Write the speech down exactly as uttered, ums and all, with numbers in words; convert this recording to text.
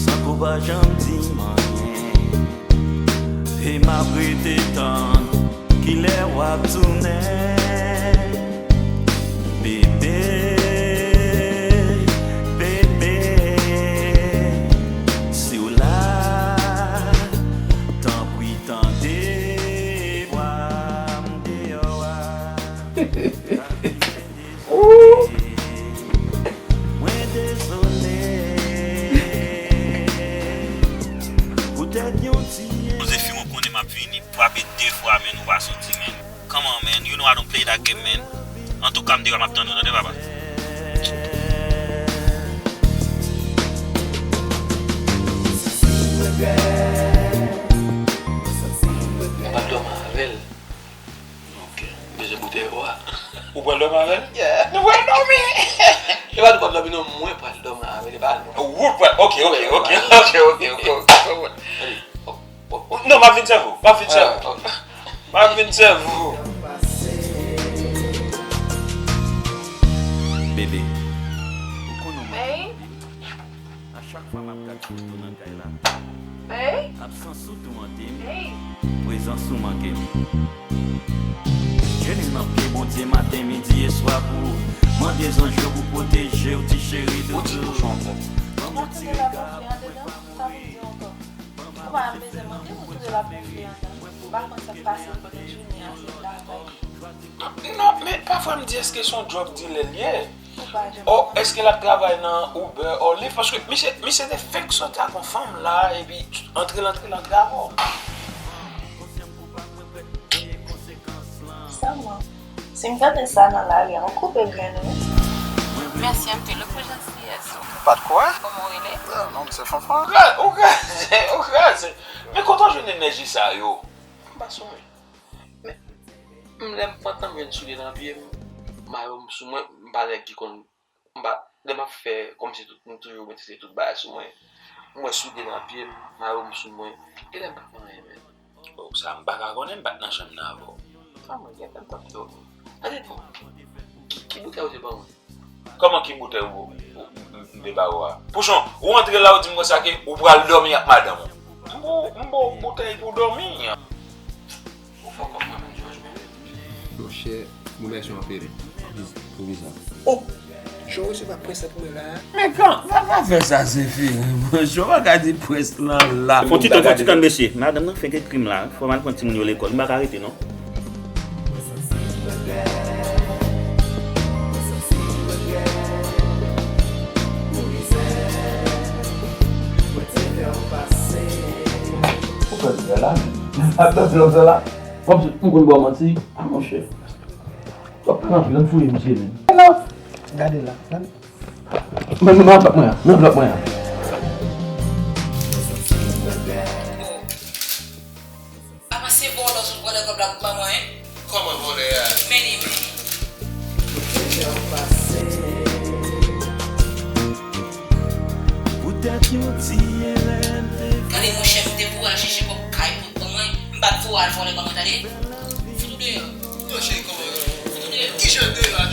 Sankou pa janm di m anyen. E m ap rete tann kilè w ap tounen. Bebe, bebe, si w la, tanpri tande vwa m deyò a. Mwen dezole. Poutèt yon ti Josephine, ou konnen m ap vini. Frape de fwa, men nou pa soti, men. Come on, man. You know I don't play that game, man. Antouka, m deyò, m ap tann ou, tande, papa. Ou pral dòmi avè l. Ok. M bezwen boutèy ou a. Ou pral dòmi avè l? Yeah. Nou pral dòmi! E pa nou pral dòmi non, mwen pral dòmi avè l, e pa nou. Ou pral, ok, ok, ok, ok, ok, ok, ok, ok. Allez. Oh, oh, oh, non, m ap vin sèvi w, m ap vin sèvi w. Ah, ok. M ap vin sèvi w. Bebe, ou konnen w manke m anpil. A chak fwa m ap gad foto nan kay la, absans ou toumante m. Prezans ou manke m. Jene nan pye Bondye maten, midi e swa pou mande zanj yo pou pwoteje w, ti cheri doudou. Ban m yon ti rega pou mwen pa mouri. Ou pa bezwen mande m, ou toujou la gonfle anndan. Ou pa konn sa k pase l pandan jounen an, se travay. Non, men pafwa m di èske se yon drug dealer l ye? Ou pa janm Oh, èske l ap travay nan Uber or Lyft? Paske misye, misye te fenk soti ak yon fanm la, epi antre l, antre l antre avè w. Sèlman, si m tande sa nan lari a, m koupe grenn wi. Mèsi anpil wi pou jantiyès ou. Pa de quoi? Kòman w rele? Ah, non, m se Fanfan. Ou kraze, ou kraze, ou kraze. Men kote w jwenn enèji sa yo? M pa sou mwen. Men, m, lè m pantan m jwenn soulye nan pye m, mayo m sou mwen, m pa nèg ki konn, m pa, lè m ap fè kòmsi tout, m toujou mete se tout bagay sou mwen. M wè soulye nan pye m, mayo m sou mwen. E lè m pa fè anyen, men. Oh, sa m pa ka konnen, m pa t nan chanm nan avè w. Sa mwen gentan t ap dòmi. Tande non. Ki, ki boutèy ou te ban mwen? Kòman ki boutèy ou, ou, m, m te ba ou a? Pouchon, ou antre la, ou di m konsa ke ou pral dòmi ak madanm ou. M ba w, m ba w boutèy pou w dòmi. Ou fòk ap mwen menm, Jòj, men. Monchè, moun ayisyen anpil. Pou visa. Oh! Jan w resevwa prens lan pou mwen la a. Men kan, pa, pa fè sa, Zefirin, monchè, w pa ka di prens lan la. Fon ti tan, fon ti tan, mesye. Madanm nan fenk ekri m la. Fò m al pran timoun yo lekòl. M pa ka rete, non. Ou fè m fè la, men. Atò, se konsa la. Kòmsi m konn ba w manti. A, monchè. W ap pale anpil, ann fouye misye, men. Gade la, gade. Men, men, men anvlòp mwen an, men anvlòp mwen an. Apa se vòlè sot vòlè kòb la pou ba mwen, en? Kòman vòlè a? Men li, men li. Poutèt yon ti erè m te fè. Gade monchè, m te pou al chèche kòb kay pou, pou mwen, m pa t pou al vòlè kòb mwen, tande? Fout ou deyò. Yo, cheri, kòman yo? Fout ou deyò. Kijan deyò a?